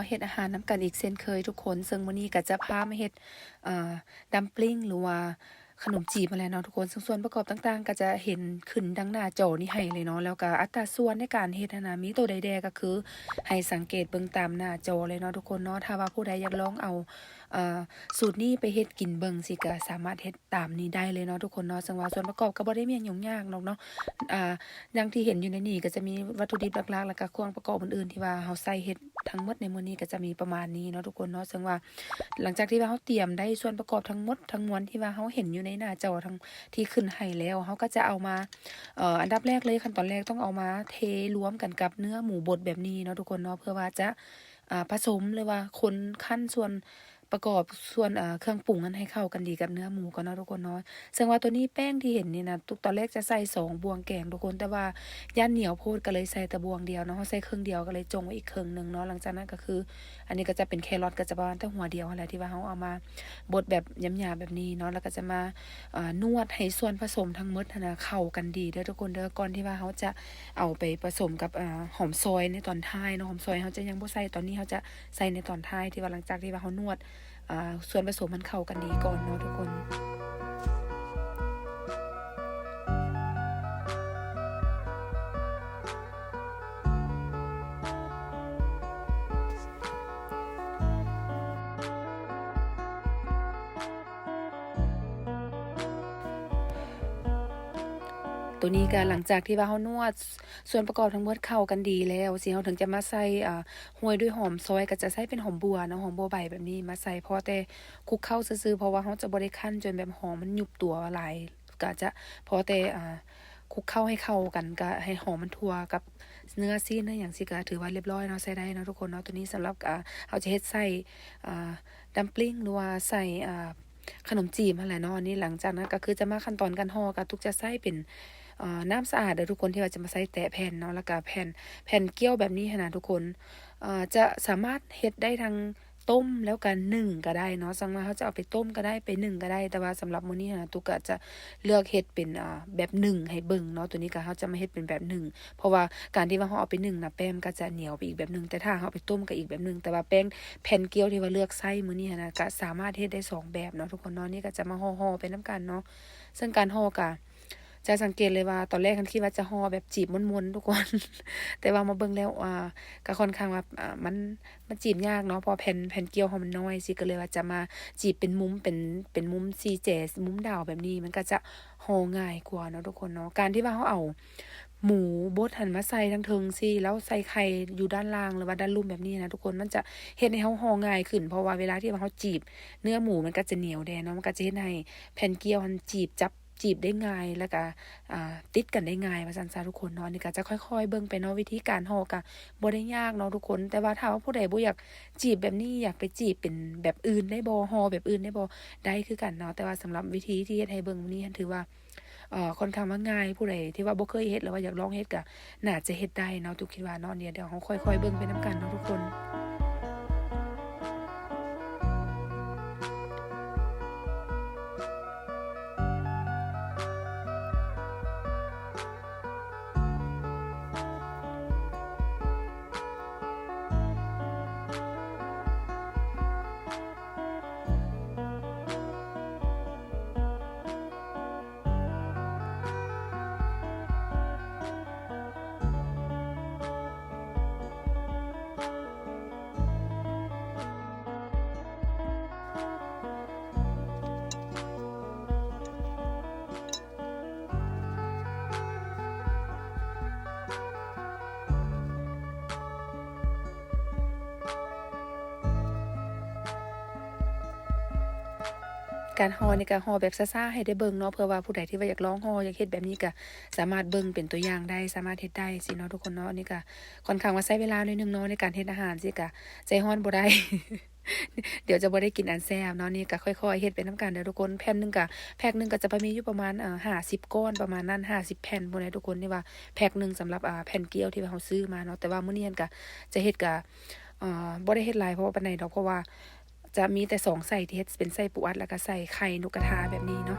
ເຮັດອາຫານນຳກັນອີກເຊັ່ນເຄີຍທຸກຄົນ. ເຊິ່ງມື້ນີ້ກໍຈະພາມາເຮັດ ເອີ dumpling ຫຼືວ່າຂະໜົມຈີບຫັ້ນແຫຼະເນາະທຸກຄົນ. ເຊິ່ງສ່ວນປະກອບຕ່າງໆກໍຈະເຫັນຂຶ້ນດັ່ງໜ້າຈໍນີ້ໃຫ້ເລີຍເນາະ. ແລ້ວກໍອັດຕາສ່ວນໃນການເຮັດຫັ້ນນະ ມີໂຕໃດແດ່ ກໍຄືໃຫ້ສັງເກດເບິ່ງຕາມໜ້າຈໍເລີຍເນາະທຸກຄົນເນາະ. ຖ້າວ່າຜູ້ໃດຢາກລອງເອົາ ເອີ ສູດນີ້ໄປເຮັດກິນເບິ່ງຊີ້ ກໍສາມາດເຮັດຕາມນີ້ໄດ້ເລີຍເນາະທຸກຄົນເນາະ. ເຊິ່ງວ່າສ່ວນປະກອບກໍບໍ່ໄດ້ມີຫຍັງຫຍຸ້ງຍາກດອກເນາະ. ອາ ຢ່າງທີ່ເຫັນຢູ່ໃນນີ້ກໍຈະມີວັດຖຸດິບຫຼັກໆ ແລ້ວກໍເຄື່ອງປະກອບອື່ນໆ ທີ່ວ່າເຮົາໃຊ້ເຮັດທັງໝົດໃນມື້ນີ້ ກໍຈະມີປະມານນີ້ເນາະທຸກຄົນເນາະ. ເຊິ່ງວ່າຫຼັງຈາກທີ່ວ່າເຮົາຕຽມໄດ້ສ່ວນປະກອບທັງໝົດທັງມວນທີ່ວ່າເຮົາເຫັນຢູ່ໃນໜ້າຈໍທັງທີ່ຂຶ້ນໃຫ້ແລ້ວ ເຮົາກໍຈະເອົາມາ ເອີ ອັນດັບແລກເລີຍ ຂັ້ນຕອນແລກຕ້ອງເອົາມາເທລວມກັນກັບເນື້ອໝູບົດແບບນີ້ເນາະທຸກຄົນເນາະ ເພື່ອວ່າຈະ ອາ ປະສົມ ຫຼືວ່າຄົນ ຄັ້ນສ່ວນປະກອບ ສ່ວນ ເອີ ເຄື່ອງປຸງນັ້ນໃຫ້ເຂົ້າກັນດີກັບເນື້ອໝູກ່ອນເນາະທຸກຄົນເນາະ. ເຊິ່ງວ່າໂຕນີ້ແປ້ງທີ່ເຫັນນີ້ນະ ຕອນແລກຈະໃສ່ສອງບ່ວງແກງທຸກຄົນ ແຕ່ວ່າຢ້ານໜຽວໂພດກໍເລີຍໃສ່ແຕ່ບ່ວງດຽວເນາະ. ເຮົາໃສ່ເຄິ່ງດຽວກໍເລີຍຈົ່ງໄວ້ອີກເຄິ່ງໜຶ່ງເນາະ. ຫຼັງຈາກນັ້ນກໍຄື ອັນນີ້ກໍຈະເປັນແຄຣອດ ກໍຈະປະມານແຕ່ຫົວດຽວຫັ້ນແຫຼະ ທີ່ວ່າເຮົາເອົາມາບົດແບບຫຍາບໆແບບນີ້ເນາະ. ແລ້ວກໍຈະມາ ເອີ ນວດໃຫ້ສ່ວນປະສົມທັງໝົດຫັ້ນນະເຂົ້າກັນດີເດີທຸກຄົນເດີ. ກ່ອນທີ່ວ່າເຮົາຈະເອົາໄປປະສົມກັບ ເອີ ຫອມຊອຍໃນຕອນທ້າຍເນາະ. ຫອມຊອຍເຮົາຈະຍັງບໍ່ໃສ່ຕອນນີ້ ເຮົາຈະ ໃສ່ໃນຕອນທ້າຍ ທີ່ວ່າຫຼັງຈາກທີ່ວ່າເຮົານວດ ອ່າ ສ່ວນປະສົມມັນເຂົ້າກັນດີກ່ອນເນາະທຸກຄົນ. ໂຕນີ້ກໍຫຼັງຈາກທີ່ວ່າເຮົານວດ ສ່ວນປະກອບທັງໝົດເຂົ້າກັນດີແລ້ວ ຊິເຮົາເຖິງຈະມາໃສ່ ອ່າ ໂຮຍດ້ວຍຫອມຊອຍ ກໍຈະໃຊ້ເປັນຫອມບົວເນາະ ຫອມບົວໃບແບບນີ້ມາໃສ່ ພໍແຕ່ຄຸກເຂົ້າຊື່ໆ ເພາະວ່າເຮົາຈະບໍ່ໄດ້ຄັ້ນຈົນແບບຫອມມັນຍຸບຕົວຫຼາຍ ກໍຈະພໍແຕ່ ອ່າ ຄຸກເຂົ້າໃຫ້ເຂົ້າກັນ ກໍໃຫ້ຫອມມັນທົ່ວກັບເນື້ອຊີ້ນເນື້ອຫຍັງຊີ້ ກໍຖືວ່າລຽບຮ້ອຍເນາະ ໃຊ້ໄດ້ເນາະທຸກຄົນເນາະ. ໂຕນີ້ສຳລັບ ອ່າ ເຮົາຈະເຮັດໃສ່ ອ່າ dumpling ຫຼືວ່າໃສ່ ອ່າ ຂະໜົມຈີບຫັ້ນແຫຼະເນາະ. ອັນນີ້ຫຼັງຈາກນັ້ນກໍຄືຈະມາຂັ້ນຕອນການຫໍ່ ກໍຕຸກຈະໃຊ້ເປັນ ເອີ ນ້ຳສະອາດເດີທຸກຄົນ ທີ່ວ່າຈະມາໃສ່ແຕະແຜ່ນເນາະ. ແລ້ວກະແຜ່ນ ແຜ່ນກ້ຽວແບບນີ້ຫັ້ນນະທຸກຄົນ ເອີ ຈະສາມາດເຮັດໄດ້ທັງຕົ້ມ ແລ້ວກະໜຶ້ງກະໄດ້ເນາະ. ຈັ່ງວ່າເຮົາຈະເອົາໄປຕົ້ມກະໄດ້ ໄປໜຶ້ງກະໄດ້ ແຕ່ວ່າສຳລັບມື້ນີ້ຫັ້ນນະ ຕຸກກະຈະເລືອກເຮັດເປັນ ເອີ ແບບໜຶ້ງໃຫ້ເບິ່ງເນາະ. ໂຕນີ້ກະເຮົາຈະມາເຮັດເປັນແບບໜຶ້ງ ເພາະວ່າການທີ່ວ່າເຮົາເອົາໄປໜຶ້ງນະ ແປ້ງມັນກະຈະໜຽວໄປອີກແບບໜຶ່ງ ແຕ່ຖ້າເຮົາເອົາໄປຕົ້ມກະອີກແບບໜຶ່ງ. ແຕ່ວ່າແປ້ງ ແຜ່ນກ້ຽວທີ່ວ່າເລືອກໃຊ້ມື້ນີ້ຫັ້ນນະ ກະສາມາດເຮັດໄດ້ສອງແບບເນາະທຸກຄົນເນາະ. ນີ້ກະຈະມາຫໍ່ໆໄປນຳກັນເນາະ. ເຊິ່ງການຫໍ່ກະ ຈະສັງເກດເລີຍວ່າ ຕອນແລກຫັ້ນຄິດວ່າຈະຫໍ່ແບບຈີບມົນໆທຸກຄົນ ແຕ່ວ່າມາເບິ່ງແລ້ວ ອ່າ ກະຄ່ອນຂ້າງວ່າ ອ່າ ມັນ ມັນຈີບຍາກເນາະ ເພາະວ່າແຜ່ນ ແຜ່ນກ້ຽວເຮົາມັນນ້ອຍຊີ້ ກະເລີຍວ່າຈະມາຈີບເປັນມຸມ ເປັນ ເປັນມຸມສີ່ແຈ ມຸມດາວແບບນີ້ ມັນກະຈະຫໍ່ງ່າຍກວ່າເນາະທຸກຄົນເນາະ. ການທີ່ວ່າເຮົາເອົາ ໝູບົດຫັ້ນມາໃສ່ທາງເທິງຊີ້ ແລ້ວໃສ່ໄຂ່ຢູ່ດ້ານລ່າງ ຫຼືວ່າດ້ານລຸ່ມແບບນີ້ນະທຸກຄົນ ມັນຈະເຮັດໃຫ້ເຮົາຫໍ່ງ່າຍຂຶ້ນ ເພາະວ່າເວລາທີ່ວ່າເຮົາຈີບ ເນື້ອໝູມັນກໍຈະໜຽວແດ່ເນາະ ມັນກໍຈະເຮັດໃຫ້ແຜ່ນກ້ຽວຫັ້ນຈີບ ຈັບ ຈີບໄດ້ງ່າຍ ແລ້ວກໍ ອ່າ ຕິດກັນໄດ້ງ່າຍວ່າຊັ້ນຊະທຸກຄົນເນາະ. ອັນນີ້ກໍຈະຄ່ອຍໆເບິ່ງໄປເນາະ ວິທີການຫໍ່ກໍບໍ່ໄດ້ຍາກເນາະທຸກຄົນ ແຕ່ວ່າຖ້າວ່າຜູ້ໃດບໍ່ຢາກຈີບແບບນີ້ ຢາກໄປຈີບເປັນແບບອື່ນໄດ້ບໍ່ ຫໍ່ແບບອື່ນໄດ້ບໍ່ ໄດ້ຄືກັນເນາະ. ແຕ່ວ່າສຳລັບວິທີທີ່ເຮັດໃຫ້ເບິ່ງມື້ນີ້ຫັ້ນ ຖືວ່າ ເອີ ຄ່ອນຂ້າງວ່າງ່າຍ ຜູ້ໃດທີ່ວ່າບໍ່ເຄີຍເຮັດ ຫຼືວ່າຢາກລອງເຮັດກໍໜ້າຈະເຮັດໄດ້ເນາະ ຕຸກຄິດວ່າເນາະ. ດຽວ ດຽວເຮົາຄ່ອຍໆເບິ່ງໄປນຳກັນເນາະທຸກຄົນ. ການຫໍ່ນີ້ກໍຫໍ່ແບບຊ້າໆໃຫ້ໄດ້ເບິ່ງເນາະ ເພື່ອວ່າຜູ້ໃດທີ່ວ່າຢາກລອງຫໍ່ ຢາກເຮັດແບບນີ້ກໍສາມາດເບິ່ງເປັນຕົວຢ່າງໄດ້ ສາມາດເຮັດໄດ້ຊີ້ເນາະທຸກຄົນເນາະ. ອັນນີ້ກໍຄ່ອນຂ້າງວ່າໃຊ້ເວລາໜ້ອຍໜຶ່ງເນາະ ໃນການເຮັດອາຫານຊີ້ ກໍໃຈຮ້ອນບໍ່ໄດ້ ດຽວຈະບໍ່ໄດ້ກິນອັນແຊບເນາະ. ນີ້ກໍຄ່ອຍໆເຮັດໄປນຳກັນເດີທຸກຄົນ. ແຜ່ນໜຶ່ງກໍ ແພັກໜຶ່ງກໍຈະປະມີຢູ່ປະມານ ເອີ ຫ້າສິບກ້ອນປະມານນັ້ນ ຫ້າສິບແຜ່ນພຸ້ນແຫຼະທຸກຄົນ. ນີ້ວ່າແພັກໜຶ່ງສຳລັບ ອ່າ ແຜ່ນກ້ຽວທີ່ວ່າເຮົາຊື້ມາເນາະ. ແຕ່ວ່າມື້ນີ້ຫັ້ນກໍຈະເຮັດກໍ ເອີ ບໍ່ໄດ້ເຮັດຫຼາຍພໍປານໃດດອກ ເພາະວ່າຈະມີແຕ່ສອງໄສ້ທີ່ເຮັດເປັນໄສ້ປູອັດ ແລ້ວກໍໄສ້ໄຂ່ນົກກະທາແບບນີ້ເນາະ.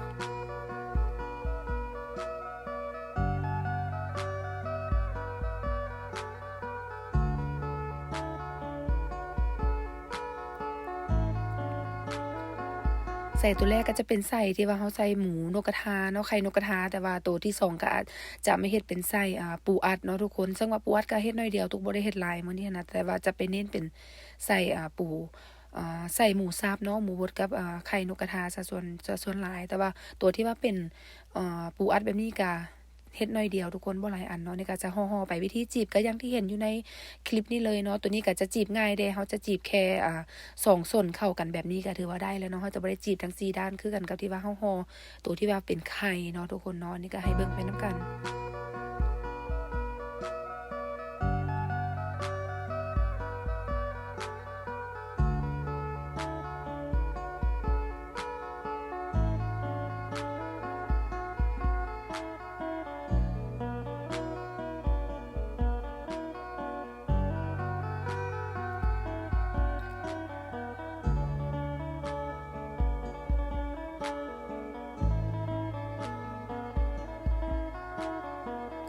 ໃສ່ໂຕແລກກໍຈະເປັນໃສ່ທີ່ວ່າເຮົາໃສ່ໝູນົກກະທາເນາະ ໄຂ່ນົກກະທາ, ແຕ່ວ່າໂຕທີສອງກໍອາດຈະມາເຮັດເປັນໃສ່ ອ່າ ປູອັດເນາະທຸກຄົນ. ເຊິ່ງວ່າປູອັດກໍເຮັດໜ້ອຍດຽວ ຕຸກບໍ່ໄດ້ເຮັດຫຼາຍມື້ນີ້ຫັ້ນນະ, ແຕ່ວ່າຈະໄປເນັ້ນເປັນໃສ່ ອ່າ ປູ ອ່າ ໃສ່ໝູສັບເນາະ, ໝູບົດກັບ ອ່າ ໄຂ່ນົກກະທາຊະສ່ວນ ຊະສ່ວນຫຼາຍ. ແຕ່ວ່າໂຕທີ່ວ່າເປັນ ອ່າ ປູອັດແບບນີ້ກໍ ເຮັດໜ້ອຍດຽວທຸກຄົນ ບໍ່ຫຼາຍອັນເນາະ. ນີ້ກໍຈະຫໍ່ໆໄປ ວິທີຈີບກໍຢ່າງທີ່ເຫັນຢູ່ໃນຄລິບນີ້ເລີຍເນາະ. ໂຕນີ້ກໍຈະຈີບງ່າຍເດ້ ເຮົາຈະຈີບແຄ່ ອ່າ ສອງສົ້ນເຂົ້າກັນແບບນີ້ກໍຖືວ່າໄດ້ແລ້ວເນາະ. ເຮົາຈະບໍ່ໄດ້ຈີບທັງສີ່ດ້ານຄືກັນກັບທີ່ວ່າເຮົາຫໍ່ໂຕທີ່ວ່າເປັນໄຂ່ເນາະທຸກຄົນເນາະ. ນີ້ກໍໃຫ້ເບິ່ງໄປນຳກັນ.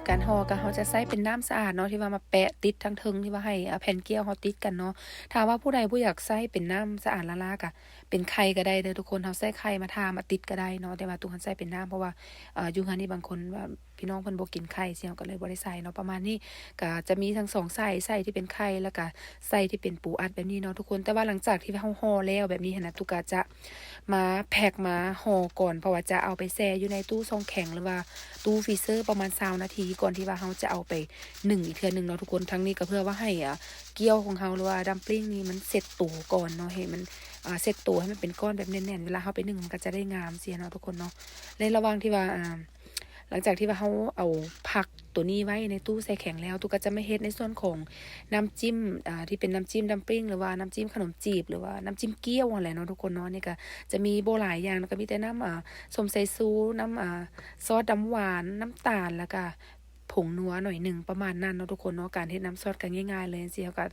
ການຫໍ່ກໍເຮົາຈະໃຊ້ເປັນນ້ຳສະອາດເນາະ ທີ່ວ່າມາແປະຕິດທາງເທິງ ທີ່ວ່າໃຫ້ ອາ ແຜ່ນກ້ຽວເຮົາຕິດກັນເນາະ. ຖ້າວ່າຜູ້ໃດບໍ່ຢາກໃຊ້ເປັນນ້ຳສະອາດລ້າໆ ກໍເປັນໄຂ່ກໍໄດ້ເດີທຸກຄົນ, ເຮົາໃຊ້ໄຂ່ມາທາມາຕິດກໍໄດ້ເນາະ. ແຕ່ວ່າຕຸກຫັ້ນໃຊ້ເປັນນ້ຳ ເພາະວ່າ ອາ ຢູ່ເຮືອນນີ້ບາງຄົນວ່າ ພີ່ນ້ອງເພິ່ນບໍ່ກິນໄຂ່ ຊິເຮົາກໍເລີຍບໍ່ໄດ້ໃສ່ເນາະ. ປະມານນີ້ກໍຈະມີທັງສອງໃສ່ ໃສ່ທີ່ເປັນໄຂ່ ແລ້ວກໍໃສ່ທີ່ເປັນປູອັດແບບນີ້ເນາະທຸກຄົນ. ແຕ່ວ່າຫຼັງຈາກທີ່ເຮົາຫໍ່ແລ້ວແບບນີ້ຫັ້ນນະ ຕຸກກະຈະມາແພັກມາຫໍ່ກ່ອນ ເພາະວ່າຈະເອົາໄປແຊ່ຢູ່ໃນຕູ້ຊ່ອງແຂງ ຫຼືວ່າຕູ້ຟຣີເຊີປະມານຊາວນາທີ ກ່ອນທີ່ວ່າເຮົາຈະເອົາໄປໜຶ້ງອີກເທື່ອໜຶ່ງເນາະທຸກຄົນ. ທັງນີ້ກໍເພື່ອວ່າໃຫ້ ອາ ກ້ຽວຂອງເຮົາ ຫຼືວ່າດຳປລິງນີ້ມັນເຊັດໂຕກ່ອນເນາະ, ໃຫ້ມັນ ອາ ເຊັດໂຕໃຫ້ມັນເປັນກ້ອນແບບແໜ້ນໆ ເວລາເຮົາໄປໜຶ້ງມັນກໍຈະໄດ້ງາມຊີ້ນະທຸກຄົນເນາະ. ໃນລະຫວ່າງທີ່ວ່າ ອາ ຫຼັງຈາກທີ່ວ່າເຮົາເອົາຜັກໂຕນີ້ໄວ້ໃນຕູ້ແຊ່ແຂງແລ້ວ ຕຸກກໍຈະມາເຮັດໃນສ່ວນຂອງນ້ຳຈິ້ມ ອາ ທີ່ເປັນນ້ຳຈິ້ມດຳປລິງ ຫຼືວ່ານ້ຳຈິ້ມຂະໜົມຈີບ ຫຼືວ່ານ້ຳຈິ້ມກ້ຽວຫັ້ນແຫຼະເນາະທຸກຄົນເນາະ. ນີ້ກໍຈະມີບໍ່ຫຼາຍຢ່າງ ກໍມີແຕ່ນ້ຳ ອາ ສົ້ມສາຍຊູ, ນ້ຳ ອາ ຊອດນ້ຳຫວານ, ນ້ຳຕານ ແລ້ວກໍ ຜົງນົວໜ້ອຍໜຶ່ງ ປະມານນັ້ນເນາະທຸກຄົນເນາະ. ການເຮັດນ້ຳຊອດກໍງ່າຍໆເລີຍຈັ່ງຊີ້ ເຮົາກໍ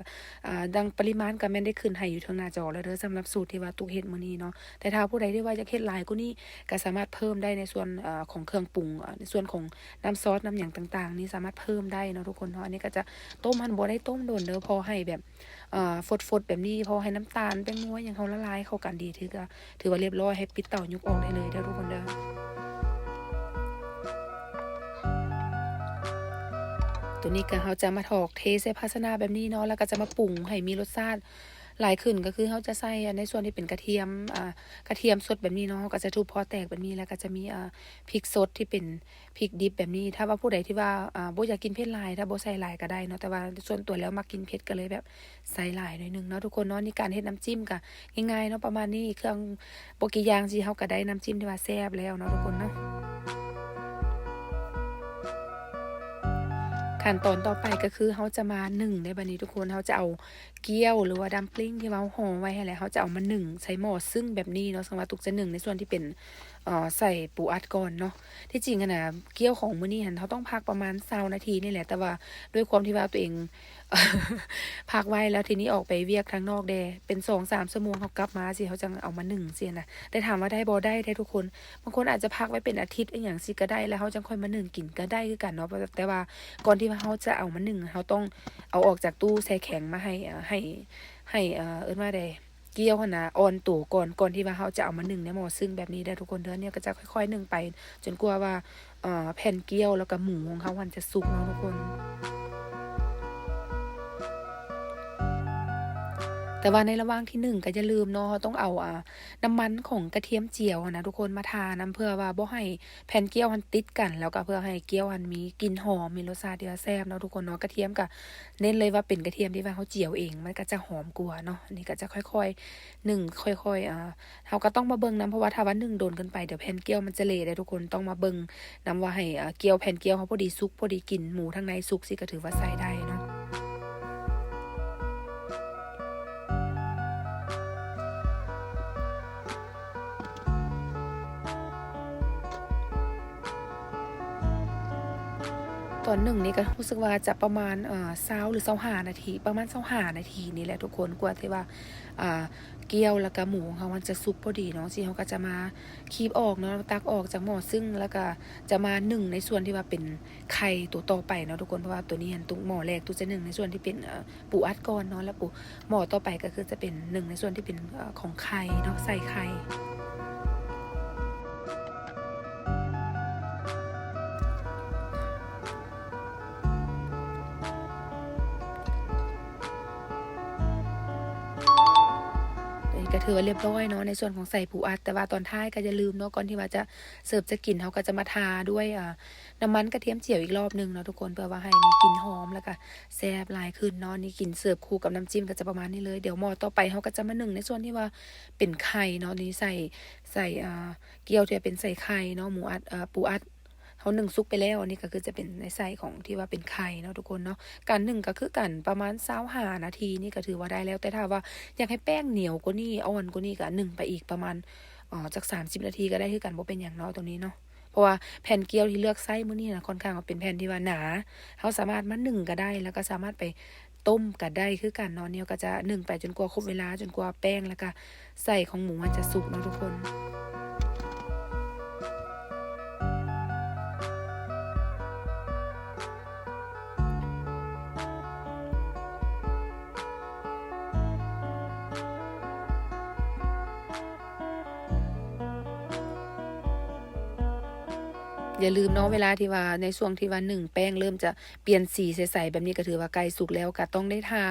ອາ ດັ່ງປະລິມານກໍແມ່ນໄດ້ຂຶ້ນໃຫ້ຢູ່ເທິງໜ້າຈໍແລ້ວເດີ ສຳລັບສູດທີ່ວ່າຕຸກເຮັດມື້ນີ້ເນາະ. ແຕ່ຖ້າຜູ້ໃດທີ່ວ່າຢາກເຮັດຫຼາຍກວ່ານີ້ ກໍສາມາດເພີ່ມໄດ້ໃນສ່ວນ ເອີ ຂອງເຄື່ອງປຸງ ເອີ ໃນສ່ວນຂອງນ້ຳຊອດ ນ້ຳຫຍັງຕ່າງໆນີ້ ສາມາດເພີ່ມໄດ້ເນາະທຸກຄົນເນາະ. ອັນນີ້ກໍຈະຕົ້ມຫັ້ນ ບໍ່ໄດ້ຕົ້ມດົນເດີ ພໍໃຫ້ແບບ ເອີ ຟົດໆແບບນີ້ ພໍໃຫ້ນ້ຳຕານ ແປ້ງນົວຫຍັງເຮົາລະລາຍເຂົ້າກັນດີ ຖືກ ຖືວ່າລຽບຮ້ອຍ ໃຫ້ປິດເຕົາຍົກອອກໄດ້ເລີຍເດີທຸກຄົນເດີ. ໂຕນີ້ກໍເຮົາຈະມາຖອກເທໃສ່ພາຊະນະແບບນີ້ເນາະ ແລ້ວກໍຈະມາປຸງໃຫ້ມີລົດຊາດຫຼາຍຂຶ້ນ ກໍຄືເຮົາຈະໃສ່ໃນສ່ວນທີ່ເປັນກະທຽມ ອາ ກະທຽມສົດແບບນີ້ເນາະ ເຮົາກໍຈະທຸບພໍແຕກແບບນີ້ ແລ້ວກໍຈະມີ ອາ ພິກສົດທີ່ເປັນພິກດິບແບບນີ້. ຖ້າວ່າຜູ້ໃດທີ່ວ່າ ອາ ບໍ່ຢາກກິນເຜັດຫຼາຍ ຖ້າບໍ່ໃສ່ຫຼາຍກໍໄດ້ເນາະ ແຕ່ວ່າສ່ວນຕົວແລ້ວມັກກິນເຜັດ ກໍເລີຍແບບ ໃສ່ຫຼາຍໜ້ອຍໜຶ່ງເນາະທຸກຄົນເນາະ. ນີ້ການເຮັດນ້ຳຈິ້ມກະງ່າຍໆເນາະ ປະມານນີ້ ເຄື່ອງບໍ່ກີ່ຢ່າງຊີ້ ເຮົາກະໄດ້ນ້ຳຈິ້ມທີ່ວ່າແຊບແລ້ວເນາະທຸກຄົນເນາະ. ຂັ້ນຕອນຕໍ່ໄປກໍຄືເຮົາຈະມາໜຶ້ງໃນບັດນີ້ທຸກຄົນ ເຮົາຈະເອົາກ້ຽວ ຫຼືວ່າດຳປລິງທີ່ວ່າເຮົາຫໍ່ໄວ້ຫັ້ນແຫຼະ ເຮົາຈະເອົາມາໜຶ້ງໃສ່ໝໍ້ຊຶ້ງແບບນີ້ເນາະ. ເຊິ່ງວ່າຕຸກຈະໜຶ້ງໃນສ່ວນທີ່ເປັນ ເອີ ໃສ່ປູອັດກ່ອນເນາະ. ທີ່ຈິງຫັ້ນນະ ກ້ຽວຂອງມື້ນີ້ຫັ້ນ ເຮົາຕ້ອງພັກປະມານຊາວນາທີນີ້ແຫຼະ ແຕ່ວ່າດ້ວຍຄວາມທີ່ວ່າຕົວເອງ ພັກໄວ້ ແລ້ວທີນີ້ອອກໄປວຽກທາງນອກແດ່ ເປັນສອງສາມຊົ່ວໂມງ ເຮົາກັບມາຊີ້ ເຮົາຈັ່ງເອົາມາໜຶ້ງຊີ້ນະ. ແຕ່ຖາມວ່າໄດ້ບໍ່? ໄດ້ເດ້ທຸກຄົນ. ບາງຄົນອາດຈະພັກໄວ້ເປັນອາທິດອີ່ຫຍັງຊີ້ກໍໄດ້ ແລ້ວເຮົາຈັ່ງຄ່ອຍມາໜຶ້ງກິນກໍໄດ້ຄືກັນເນາະ. ແຕ່ວ່າກ່ອນທີ່ວ່າເຮົາຈະເອົາມາໜຶ້ງ ເຮົາຕ້ອງເອົາອອກຈາກຕູ້ແຊ່ແຂງມາໃຫ້ ເອີ ໃຫ້ ໃຫ້ ເອີ ເອີ້ນວ່າໃດ ກ້ຽວຫັ້ນນະອ່ອນໂຕກ່ອນ ກ່ອນທີ່ວ່າເຮົາຈະເອົາມາໜຶ້ງໃນໝໍ້ຊຶ້ງແບບນີ້ເດີທຸກຄົນເດີ. ນີ້ກໍຈະຄ່ອຍໆໜຶ້ງໄປຈົນກວ່າວ່າ ເອີ ແຜ່ນກ້ຽວແລ້ວກໍໝູຂອງເຮົາຫັ້ນຈະສຸກເນາະທຸກຄົນ. ແຕ່ວ່າໃນລະຫວ່າງທີ່ໜຶ້ງກໍຢ່າລືມເນາະ ເຮົາຕ້ອງເອົາ ອາ ນ້ຳມັນຂອງກະທຽມຈຽວຫັ້ນນະທຸກຄົນ ມາທານຳ ເພື່ອວ່າບໍ່ໃຫ້ແຜ່ນກ້ຽວຫັ້ນຕິດກັນ ແລ້ວກໍເພື່ອໃຫ້ກ້ຽວຫັ້ນມີກິ່ນຫອມ ມີລົດຊາດທີ່ວ່າແຊບເນາະທຸກຄົນເນາະ. ກະທຽມກໍ ເນັ້ນເລີຍວ່າເປັນກະທຽມທີ່ວ່າເຮົາຈຽວເອງ ມັນກໍຈະຫອມກວ່າເນາະ. ອັນນີ້ກໍຈະຄ່ອຍໆໜຶ້ງ ຄ່ອຍໆ ເຮົາກໍຕ້ອງມາເບິ່ງນຳ ເພາະວ່າຖ້າວ່າໜຶ້ງດົນເກີນໄປ ດຽວແຜ່ນກ້ຽວມັນຈະເລະເດ້ທຸກຄົນ. ຕ້ອງມາເບິ່ງນຳວ່າໃຫ້ ເອີ ກ້ຽວ ແຜ່ນກ້ຽວເຮົາພໍດີສຸກ ພໍດີກິນ ໝູທາງໃນສຸກ ຊີ້ກໍຖືວ່າໃຊ້ໄດ້ເນາະ. ຕອນໜຶ້ງນີ້ກໍຮູ້ສຶກວ່າຈະປະມານ ເອີ ຊາວ ຫຼື ຊາວຫ້ານາທີ ປະມານຊາວຫ້ານາທີນີ້ແຫຼະທຸກຄົນ ກວ່າທີ່ວ່າ ອາ ກ້ຽວ ແລ້ວກະໝູຂອງເຮົາມັນຈະສຸກພໍດີເນາະ. ຊີ້ເຮົາກໍຈະມາຄີບອອກເນາະ ຕັກອອກຈາກໝໍ້ຊຶ້ງ ແລ້ວກະຈະມາໜຶ້ງໃນສ່ວນທີ່ວ່າເປັນໄຂ່ຕົວຕໍ່ໄປເນາະທຸກຄົນ. ເພາະວ່າຕົວນີ້ຫັ້ນ ຕຸກໝໍ້ແລກຕຸກຈະໜຶ້ງໃນສ່ວນທີ່ເປັນ ເອີ ປູອັດກ່ອນເນາະ ແລ້ວປູ ໝໍ້ຕໍ່ໄປກໍຄືຈະເປັນໜຶ້ງໃນສ່ວນທີ່ເປັນ ເອີ ຂອງໄຂ່ເນາະ ໃສ່ໄຂ່. ຖືວ່າລຽບຮ້ອຍເນາະ ໃນສ່ວນຂອງໃສ່ປູອັດ. ແຕ່ວ່າຕອນທ້າຍກໍຢ່າລືມເນາະ ກ່ອນທີ່ວ່າຈະເສີບຈະກິນ ເຮົາກໍຈະມາທາດ້ວຍ ອ່າ ນ້ຳມັນກະທຽມຈຽວອີກລອບໜຶ່ງເນາະທຸກຄົນ ເພື່ອວ່າໃຫ້ມີກິ່ນຫອມ ແລ້ວກໍແຊບຫຼາຍຂຶ້ນເນາະ. ນີ້ກິນເສີບຄູ່ກັບນ້ຳຈິ້ມກໍຈະປະມານນີ້ເລີຍ. ດຽວໝໍ່ຕໍ່ໄປເຮົາກໍຈະມາໜຶ້ງໃນສ່ວນທີ່ວ່າເປັນໄຂ່ເນາະ. ນີ້ໃສ່ ໃສ່ ອ່າ ກ້ຽວທີ່ເປັນໃສ່ໄຂ່ເນາະ ໝູອັດ ເອີ ປູອັດ ເຮົາໜຶ້ງສຸກໄປແລ້ວ. ອັນນີ້ກໍຄືຈະເປັນໃນໃສ່ຂອງທີ່ວ່າເປັນໄຂ່ເນາະທຸກຄົນເນາະ. ການໜຶ້ງກໍຄືກັນປະມານຊາວຫ້ານາທີ ນີ້ກໍຖືວ່າໄດ້ແລ້ວ. ແຕ່ຖ້າວ່າຢາກໃຫ້ແປ້ງໜຽວກວ່ານີ້ ອ່ອນກວ່ານີ້ ກໍໜຶ້ງໄປອີກປະມານ ເອີ ຈັກສາມສິບນາທີກໍໄດ້ຄືກັນ ບໍ່ເປັນຫຍັງເນາະ ຕົງນີ້ເນາະ. ເພາະວ່າແຜ່ນກ້ຽວທີ່ເລືອກໃຊ້ມື້ນີ້ນະ ຄ່ອນຂ້າງວ່າເປັນແຜ່ນທີ່ວ່າໜາ ເຮົາສາມາດມາໜຶ້ງກໍໄດ້ ແລ້ວກໍສາມາດໄປຕົ້ມກໍໄດ້ຄືກັນເນາະ. ນີ້ກໍຈະໜຶ້ງໄປຈົນກວ່າຄົບເວລາ ຈົນກວ່າແປ້ງ ແລ້ວກໍ ໃສ່ຂອງໝູມັນຈະສຸກເນາະທຸກຄົນ. ຢ່າລືມເນາະ ເວລາທີ່ວ່າ ໃນຊ່ວງທີ່ວ່າໜຶ້ງແປ້ງເລີ່ມຈະປ່ຽນສີໃສໆແບບນີ້ ກໍຖືວ່າໃກ້ສຸກແລ້ວ. ກໍຕ້ອງໄດ້ທາ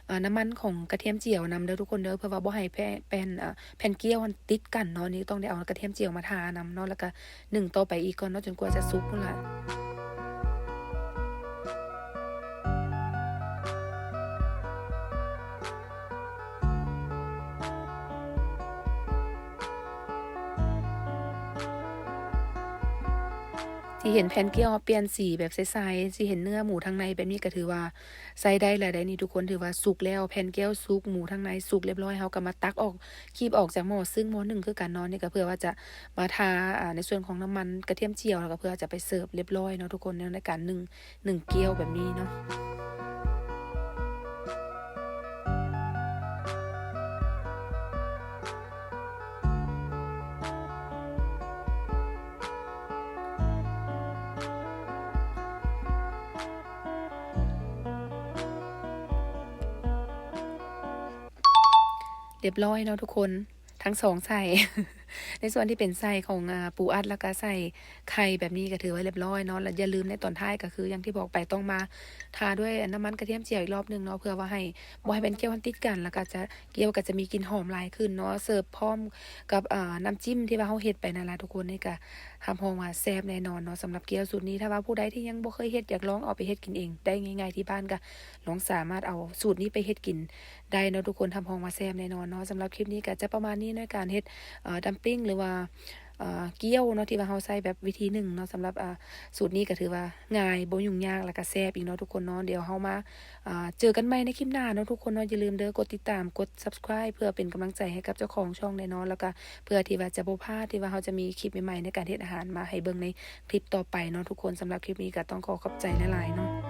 ເອີ ນ້ຳມັນຂອງກະທຽມຈຽວນຳເດີທຸກຄົນເດີ ເພື່ອວ່າບໍ່ໃຫ້ແຜ່ນ ແຜ່ນ ເອີ ແຜ່ນກ້ຽວຫັ້ນຕິດກັນເນາະ. ນີ້ຕ້ອງໄດ້ເອົາກະທຽມຈຽວມາທານຳເນາະ ແລ້ວກະໜຶ້ງຕໍ່ໄປອີກກ່ອນເນາະ ຈົນກວ່າຈະສຸກພຸ້ນລະ. ຊິເຫັນແຜ່ນກ້ຽວເຮົາປ່ຽນສີແບບໃສໆ ຊິເຫັນເນື້ອໝູທາງໃນແບບນີ້ ກໍຖືວ່າໃຊ້ໄດ້ແລ້ວໄດ໋ນີ້ທຸກຄົນ. ຖືວ່າສຸກແລ້ວ ແຜ່ນກ້ຽວສຸກ ໝູທາງໃນສຸກລຽບຮ້ອຍ. ເຮົາກໍມາຕັກອອກ ຄີບອອກຈາກໝໍ້ ຊຶ່ງໝໍ້ໜຶ້ງຄືກັນເນາະ. ນີ້ກໍເພື່ອວ່າຈະມາທາ ອ່າ ໃນສ່ວນຂອງນ້ຳມັນກະທຽມຈຽວ ແລ້ວກໍເພື່ອຈະໄປເສີບລຽບຮ້ອຍເນາະທຸກຄົນ ໃນ ໃນການໜຶ້ງ ໜຶ້ງກ້ຽວແບບນີ້ເນາະ. ລຽບຮ້ອຍເນາະທຸກຄົນ ທັງສອງໃສ່ ໃນສ່ວນທີ່ເປັນໃສ່ຂອງ ອາ ປູອັດ ແລ້ວກະໃສ່ໄຂ່ແບບນີ້ ກະຖືວ່າລຽບຮ້ອຍເນາະ. ແລະຢ່າລືມໃນຕອນທ້າຍ ກະຄືຢ່າງທີ່ບອກໄປ ຕ້ອງມາທາດ້ວຍ ອາ ນ້ຳມັນກະທຽມຈຽວອີກລອບໜຶ່ງເນາະ ເພື່ອວ່າໃຫ້ ບໍ່ໃຫ້ແຜ່ນກ້ຽວມັນຕິດກັນ ແລ້ວກະຈະ ກ້ຽວກໍຈະມີກິ່ນຫອມຫຼາຍຂຶ້ນເນາະ. ເສີບພ້ອມກັບ ອາ ນ້ຳຈິ້ມທີ່ວ່າເຮົາເຮັດໄປນັ້ນລະທຸກຄົນ. ນີ້ກະຮັບຮອງວ່າແຊບແນ່ນອນເນາະ ສຳລັບກ້ຽວສູດນີ້. ຖ້າວ່າຜູ້ໃດທີ່ຍັງບໍ່ເຄີຍເຮັດ ຢາກລອງເອົາໄປເຮັດກິນເອງໄດ້ງ່າຍໆທີ່ບ້ານ ກະລອງສາມາດເອົາສູດນີ້ໄປເຮັດກິນ ໄດ້ເນາະທຸກຄົນ ຮັບຮອງວ່າແຊບແນ່ນອນເນາະ. ສຳລັບຄລິບນີ້ກໍຈະປະມານນີ້ໃນການເຮັດ ເອີ ດັມປິ້ງ ຫຼືວ່າ ເອີ ກ້ຽວເນາະ ທີ່ວ່າເຮົາໃຊ້ແບບວິທີໜຶ່ງເນາະ. ສຳລັບ ອາ ສູດນີ້ກໍຖືວ່າງ່າຍ ບໍ່ຫຍຸ້ງຍາກ ແລ້ວກໍແຊບອີກເນາະທຸກຄົນເນາະ. ດຽວເຮົາມາ ອາ ເຈີກັນໃໝ່ໃນຄລິບໜ້າເນາະທຸກຄົນເນາະ. ຢ່າລືມເດີ ກົດຕິດຕາມ ກົດ Subscribe ເພື່ອເປັນກຳລັງໃຈໃຫ້ກັບເຈົ້າຂອງຊ່ອງແນ່ນອນ ແລ້ວກໍເພື່ອທີ່ວ່າຈະບໍ່ພາດທີ່ວ່າເຮົາຈະມີຄລິບໃໝ່ໆໃນການເຮັດອາຫານມາໃຫ້ເບິ່ງໃນຄລິບຕໍ່ໄປເນາະທຸກຄົນ. ສຳລັບຄລິບນີ້ກໍຕ້ອງຂໍຂອບໃຈຫຼາຍໆເນາະ.